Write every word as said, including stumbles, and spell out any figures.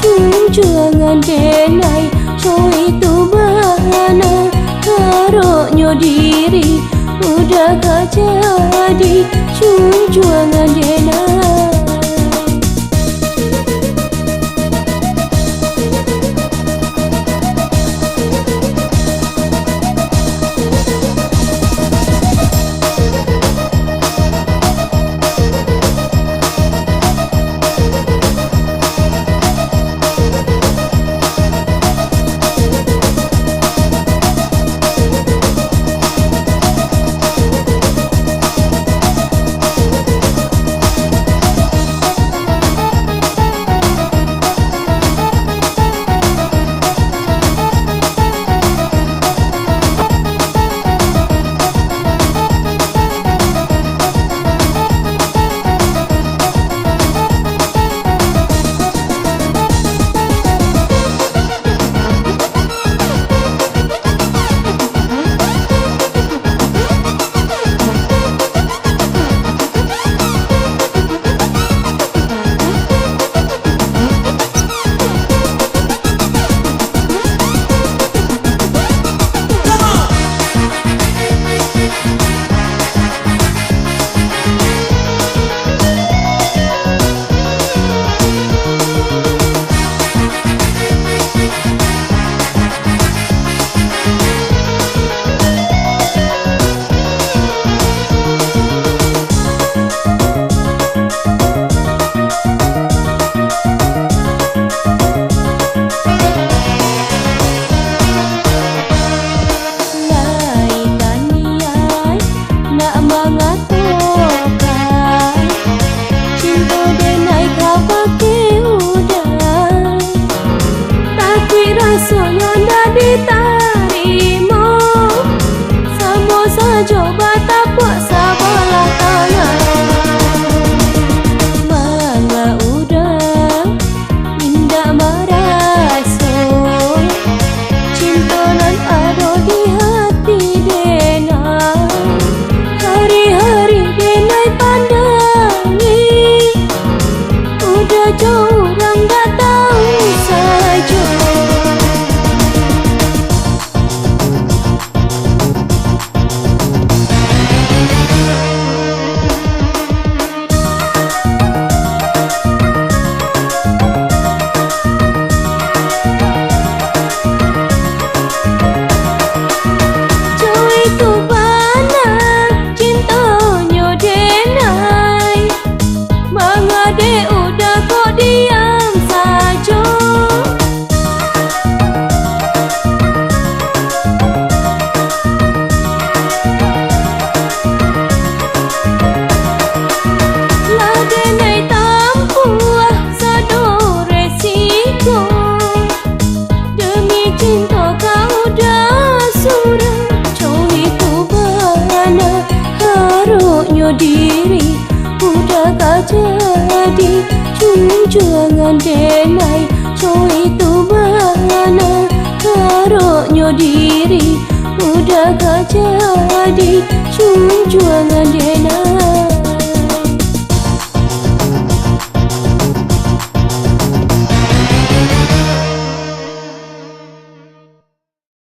Junjuangan denai, co itu bana, haroknyo diri udah ka jadi junjuangan denai. Lai taniai nak mangatokan, cinto denai kabake uda. Takuik rasonyo ndak ditarimo, samo sajo batapuak sabalah tangan. Manga uda indak maraso, cinto nan ado di hati denai. Hari-hari denai pandangi, uda jo urang ndak tau sajo. Cuy tu bana cintonyo denai, manga dek uda kok diam sajo. Lah denai tampuah sado resiko, demi cinto ka uda surang. Cuy tu bana, haroknyo diri uda ka jadi junjuangan denai. Cuy tu bana, haroknyo diri uda ka jadi junjuangan denai.